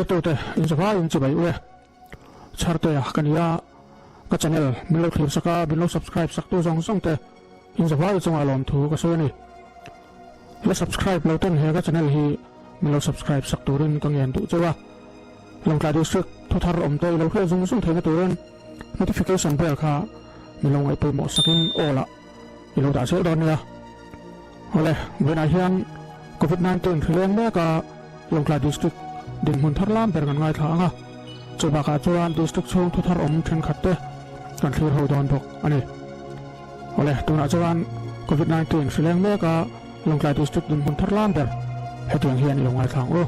Thirtute in zavaiin chibai u e. Chhartea ka ni a, ka channel min lo thlir sak a, min lo subscribe sak tu zawng zawng te in zavai chungah lawmthu ka sawi a ni. La subscribe lo ten he ka channel hi min lo subscribe sak turin ka ngen duh cheu a. Lawngtlai District thuthar awm te i lo hriat zung zung theihna turin notification bell kha min lo ngaihpawimawh sakin awl ah i lo dah zel dawn nia. Awle, vawiinah hian Covid 19 hri leng mek a Lawngtlai District dinhmun thar lam ber kan ngaithla ang a, chu bakah chuan District chhung thuthar awm thenkhat te kan thlir ho dawn bawk a ni. Awle, tunah chuan Covid 19 hri leng mek a Lawngtlai District dinhmun thar lam ber hetiang hian i lo ngaithla ang u.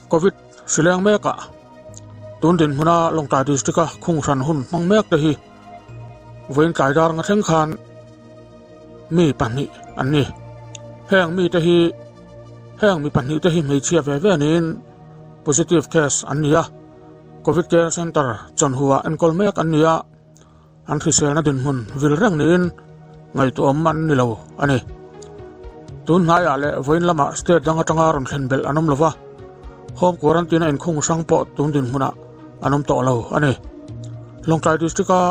Covid hri leng mekah tun dinhmuna Lawngtlai District-a khung hran hun hmang mek te hi vawiin tlai dar nga thleng khan Mi pahnih an ni. Heng mite hi heng mi pahnihte hi hmeichhia ve ve niin positive case an ni a, Covid Care Centre chawnhua enkawl mek an ni a, an hriselna dinhmun vil reng niin ngaihtuahawm an ni lo a ni. Tun hnaiah leh vawiin lamah state dang atanga rawn thlen belh an awm lo va, home quarantine a inkhung hrang pawh tun dinhmunah an awm tawh lo a ni. Lawngtlai District-a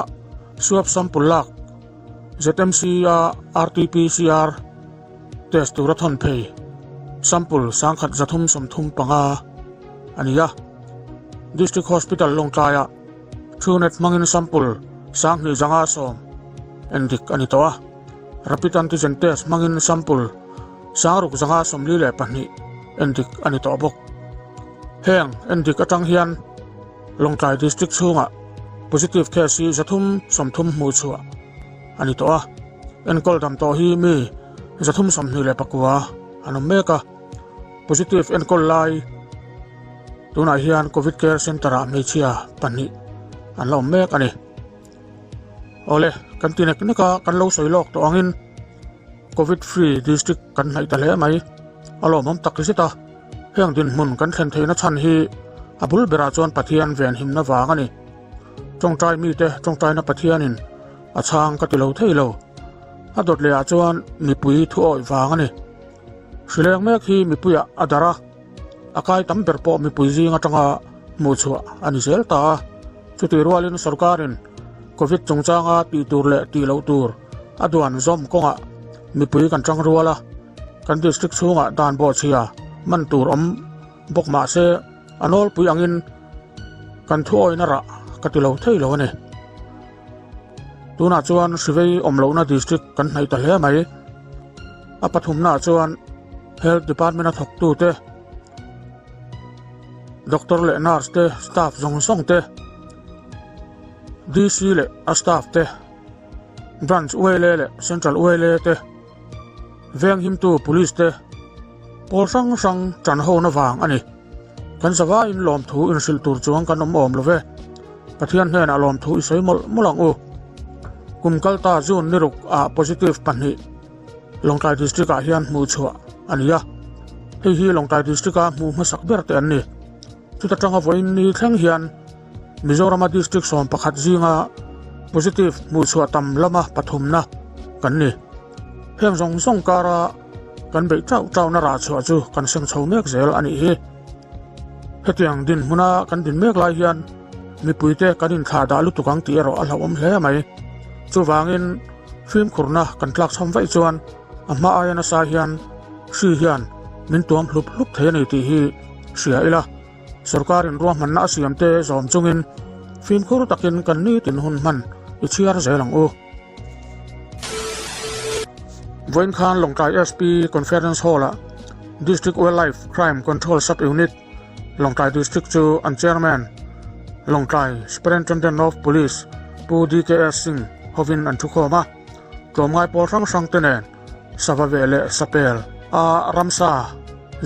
swab sample lak ZMC a RT-PCR test tura thawn phei sample 1335 a ni a. District Hospital Lawngtlaiah Truenat hmangin sample 2510 endik a ni tawh a. Rapid Antigen Test hmangin sample 6542 endik a ni tawh bawk. Heng endik atang hian Lawngtlai District chhungah positive case hi 330 hmuh chhuah a ni tawh a, enkawl dam tawh hi mi 329 an awm mek a, positive enkawl lai tunah hian Covid Care Centre-ah hmeichhia pahnih an la awm mek a ni. Awle, kan ti nek nek a, kan lo sawi lawk tawh angin Covid Free District kan hnaih ta hle mai, a lawmawm tak zet a. Heng dinhmun kan thlen theihna chhan hi a bul berah chuan Pathian venhimna vang a ni. Tawngtai mite tawngtaina Pathianin a chhang ka ti lo thei lo. A dawt lehah chuan mipui thu awih vang a ni. Hrileng mek hi mipuiah a darh a, a kai tam ber pawh mipui zing atanga hmuhchhuah a ni zel ta a. Chutih rualin sorkarin Covid chungchanga tih tur leh tih loh tur a duan zawm kawngah mipui kan tang rual a. Kan district chhungah dan bawhchhia man tur awm bawk mah se a nawlpui angin kan thu awina rah ka ti lo thei lo a ni. Tunah chuan Hrivei awm lohna district kan hnaih ta hle mai. A pathumnaah chuan Health Department a thawktute, Doctor leh Nurse te, staff zawng zawng te, DC leh a staff te, Branch ULA leh Central ULA te, Venghimtu Police te pawl hrang hrang tan hona vang a ni. Kan zavaiin lawmthu inhrilh tur chuang kan awm awm lo ve. Pathian hnenah lawmthu i sawi mawlh mawlh ang u. Kum kalta June ni ruk ah positive pahnih Lawngtlai District ah hian hmuh chhuah a ni a. Hei hi Lawngtlai District a hmuh hmasak ber te an ni. Chuta tanga vawiin ni thleng hian Mizorama District 11 zinga positive hmuhchhuah tam lama pathumna kan ni. Heng zawng zawng kara kan beih chauh chauhna rah chhuah chu kan seng chho mek zel a nih hi. Hetiang dinhmuna kan din mek lai hian mipuite kan inthlah dah lutuk ang tih erawh a hlauhawm hle mai. Chuvangin fimkhurna kan tlak chham vaih chuan a hma aia nasa hian hri hian min tuam hlup hlup thei a ni tih hi hria ila. Sorkarin ruahmanna a siamte zawm chungin fimkhur takin kan nitin hun hman i chhiar zel ang u. Vawiin khan Lawngtlai SP Conference Hall-ah District Wildlife Crime Control Sub-Unit, Lawngtlai District chu an Chairman, Lawngtlai Superintendent of Police Pu DKS Singh hovin an thukhawm a, tlawmngai pawl hrang hrangte nen Sava ve leh sapel a ramsa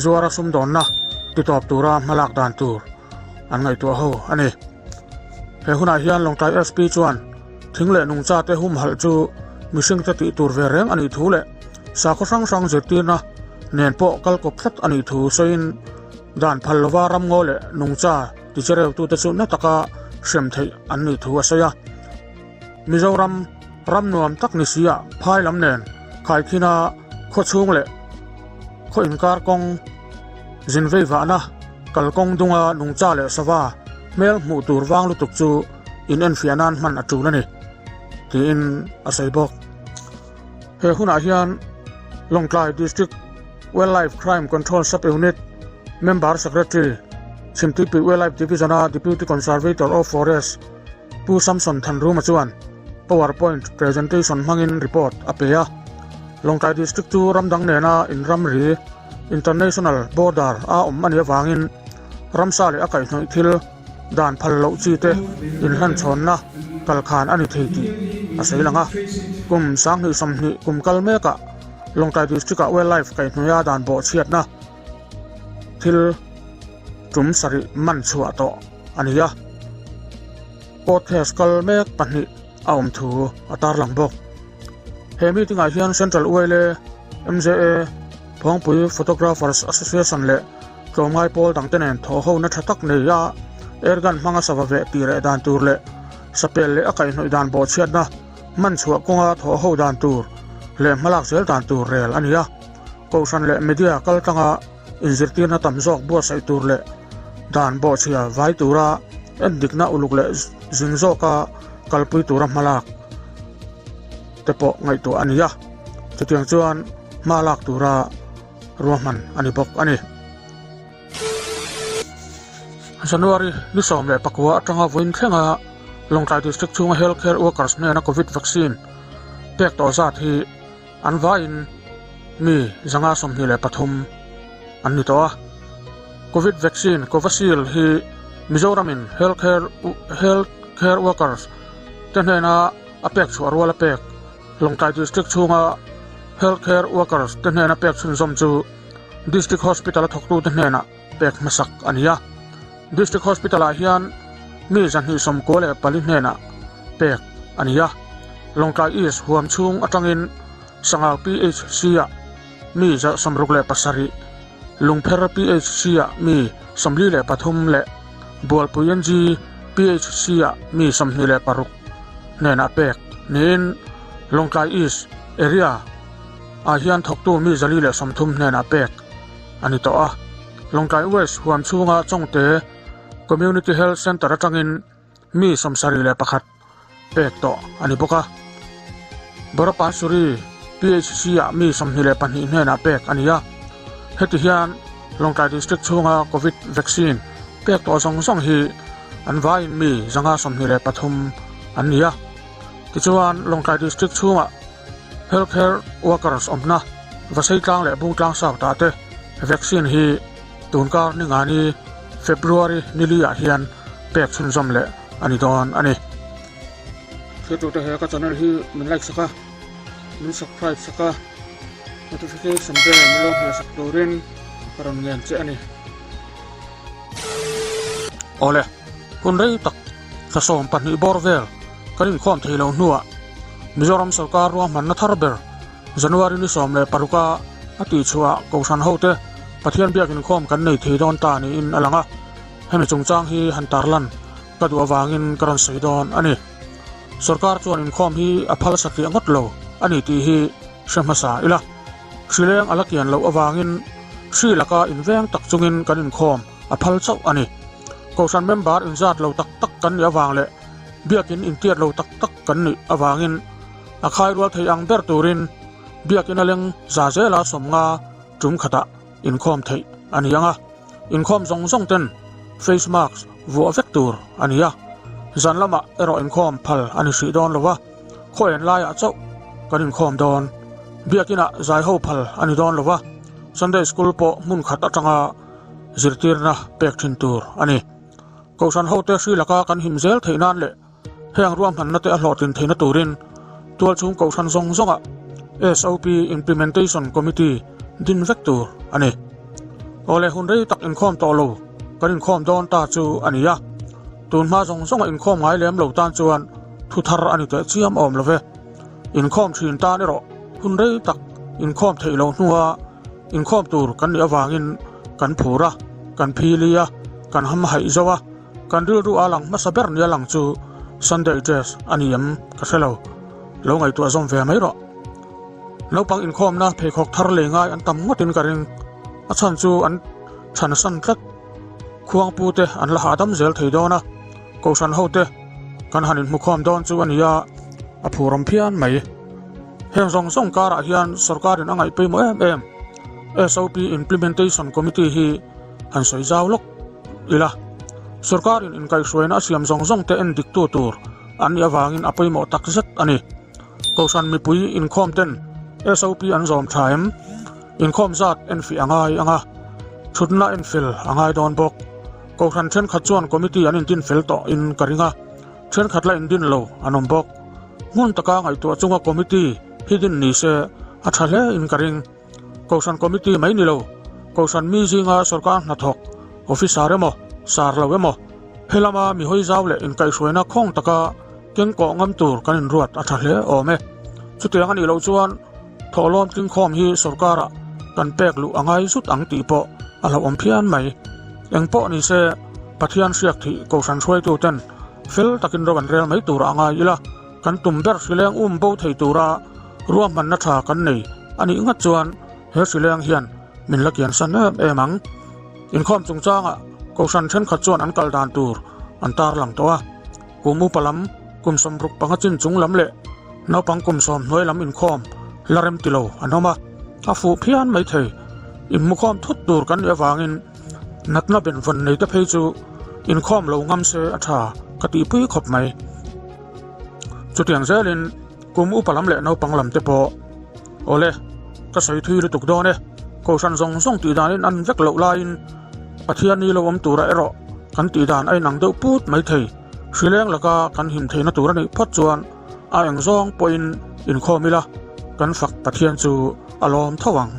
zuara sumdawnna titawp tura hmalak dan tur an ngaihtuah ho a ni. He hunah hian Lawngtlai SP chuan thing leh nungchate humhalh chu mihringte tih tur ve reng a nih thu leh Sakhaw hrang hrang zirtirna nen pawh kal kawp tlat a nih thu sawiin dan phal lova ramngaw leh nungcha tichereuhtute chu na taka hrem theih an nih thu a sawi a. Mizoram ram nuam tak ni sia phai lam nen khaikhina khaw chhung leh khaw inkar kawng zin vei vahna kalkawng dunga nungcha leh sava hmel hmuh tur vang lutuk chu in enfiah nan hman a tul a ni tiin a sawi bawk. He hunah hian Lawngtlai District Wildlife Crime Control Sub-Unit Member Secretary, Chhimtuipui Wildlife Division-a Deputy Conservator of Forest Pu Samson Thanruma chuan Power Point Presentation hmangin report a pe a. Lawngtlai District chu ramdang nena inramri, International Border, a awm a nih avangin ramsa leh a kaihhnawih thil dan phal loh chi te inhlanchhawnna kalkhan a ni thei tih a sawi lang a. Kum 2020 kum kal mekah Lawngtlai District-ah Wildlife kaihhnawih a dan bawhchhiatna thil tum sarih man chhuah tawh a ni a. Court case kal mek pahnih a awm thu a tarlang bawk. He meeting ah hian Central ULA, MJA, Phawngpui Photographers Association leh Tlawmngai pawl dangte nen thawhhona tha tak nei a, airgun hmanga sava veh tih reh dan tur leh sapel leh a kaihhnawih dan bawhchhiatna hman chhuah kawnga thawhho dan tur leh hmalak zel dan tur rel a ni a. Kohhran leh media kaltlanga inzirtirna tam zawk buatsaih tur leh dan bawhchhia vai tura endikna uluk leh zing zawka kalpui tura hmalak te pawh ngaihtuah a ni a. Chutiang chuan hma lak tura ruahman a ni bawk a ni. January ni 19 atanga vawiin thlenga Lawngtlai District chhunga Health Care Workers hnena Covid Vaccine pek tawh zat hi an vaiin mi 123 an ni tawh a. Covid Vaccine Covishield hi Mizoramin Health Care Health Care Workers te hnena a pek chhuah rual a pek Lawngtlai District chhunga Health Care Workers te hnena pek chhunzawm chu District Hospital a thawktute hnenah pek hmasak a ni a. District Hospital ah hian mi 294 hnenah pek a ni a. Lawngtlai East huam chhung atangin Sangau PHC ah mi 67, Lungpher PHC ah mi 43 leh Bualpui NG PHC ah mi 26 hnenah pek niin Lawngtlai East Area ah hian thawktu mi 130 hnenah pek a ni tawh a. Lawngtlai West huam chhunga Chawngte Community Health Centre atangin mi 71 pek tawh a ni bawk a. Borapansuri PHC ah mi 22 hnenah pek a ni a. Heti hian Lawngtlai District chhunga Covid vaccine pek tawh zawng zawng hi an vaiin mi 123 an ni a. Tichuan Lawngtlai District chhunga Healthcare workers awmna Vaseitlang leh Bungtlang South ah te vaccine hi tunkar ningani February nili ah hian pek chhunzawm leh a ni dawn a ni. Thiltute he ka channel hi min like sak a, min subscribe sak a, notification bell min lo hmeh sak turin ka rawn ngen che a ni. Awle, hun rei tak thla 12 bawr vel kan inkhawm thei lo hnuah Mizoram sorkar ruahmanna thar ber January ni 16 a a tihchhuah Kohhran hote Pathian biak inkhawm kan nei thei dawn ta niin a lang a, hemi chungchang hi han tarlan ka duh avangin ka rawn sawi dawn a ni. Sorkar chuan inkhawm hi a phal satliah ngawt lo a ni tih hi hre hmasa ila. Hrileng a la kian loh avangin hri laka inveng tak chungin kan inkhawm a phal chauh a ni. Kohhran member inzat lo tak tak kan nih avang leh biakin intiat lo tak tak kan nih avangin a khai rual thei ang ber turin biakin a leng za zela 50 tum khatah inkhawm theih a ni ang a. Inkhawm zawng zawng ten face mask vuah vek tur a ni a, zan lamah erawh inkhawm phal a ni hrih dawn lo va, khaw en laiah chauh kan inkhawm dawn. Biakinah zai ho phal a ni dawn lo va, Sunday School pawh hmun khat atanga zirtirna pek thin tur a ni. Kohhran hote hri laka kan him zel theih nan leh heng ruahmanna te a hlawhtlin theihna turin tualchhung kohhran zawng zawngah SOP Implementation Committee din vek tur a ni. Awle hun rei tak inkhawm tawh lo kan inkhawm dawn ta chu a ni a, tun hma zawng zawnga inkhawm ngai lem lo tan chuan thu thar a ni teh chiam awm lo ve. Inkhawm thin tan erawh hun rei tak. Inkhawm theih loh hnua inkhawm tur kan nih avangin kan phur a, kan phili a, kan hamhaih zo a, kan rilru a lang hmasa ber nia lang chu Sunday dress a ni em ka hre lo. Lo ngaihtuah zawm ve mai rawh. Naupang inkhawmna pheikhawk thar lei ngai an tam ngawtin ka ring. A chhan chu an thansan tlat. Khuangpu te an la hahdam zel thei dawn a, Kohhran ho te kan han inhmukhawm dawn chu a ni a, a phurawm phian mai. Heng zawng zawng karah hian sorkarin a ngaih pawimawh em em SOP Implementation Committee hi han sawi zau lawk ila. Sorkarin inkaihhruaina a siam zawng zawng te en diktu tur an nih avangin a pawimawh tak zet a ni. Kohhran mipui inkhawm ten SOP an zawm tha em? Inkhawm zat enfiah a ngai ang a, thutna enfel a ngai dawn bawk. Kohhran thenkhat chuan committee an indin fel tawh in ka ring a, thenkhat la indin lo an awm bawk. Hmun taka ngaihtuah chunga committee hi din ni se a tha hle in ka ring. Kohhran committee mai ni lo, kohhran mi zinga sorkar hnathawk, officer emaw, sar lo emaw, helama mi hawi zau leh inkaihhruaina khawng taka keng kawh ngam tur kan inruat a tha hle awm e. Chutiang a nih loh chuan Thawhlawm tlingkhawm hi sorkarah kan pek luh a ngai zut ang tih pawh a hlauhawm phian mai. Eng pawh ni se, Pathian hriak thih Kohhran hruaituten fel takin ro an rel mai turah a ngai ila, kan tum ber hrileng um bo thei tura ruahmanna tha kan nei a nih ngat chuan he hrileng hian min la kiansan em em ang. Inkhawm chungchangah Kohhran thenkhat chuan an kal dan tur an tarlang tawh a. Kum upa lam, kum 65 chin chung lam leh naupang kum sawm hnuai lam inkhawm la rem ti lo an awm a, a fuh phian mai thei. Inhmukhawm thut tur kan nih avangin natna benvawn nei te phei chu inkhawm lo ngam se a tha ka tihpui khawp mai. Chutiang zelin kum upa lam leh naupang lam te pawh awle ka sawi thui lutuk dawn e, Kohhran zawng zawng tih danin an vek loh laiin Pathian ni lo awm tura erawh kan tih dan a inang deuh put mai thei. Hrileng laka kan him theihna tur a nih phawt chuan a eng zawng pawhin inkhawm ila kan fak Pathian chu a lawm tho ang.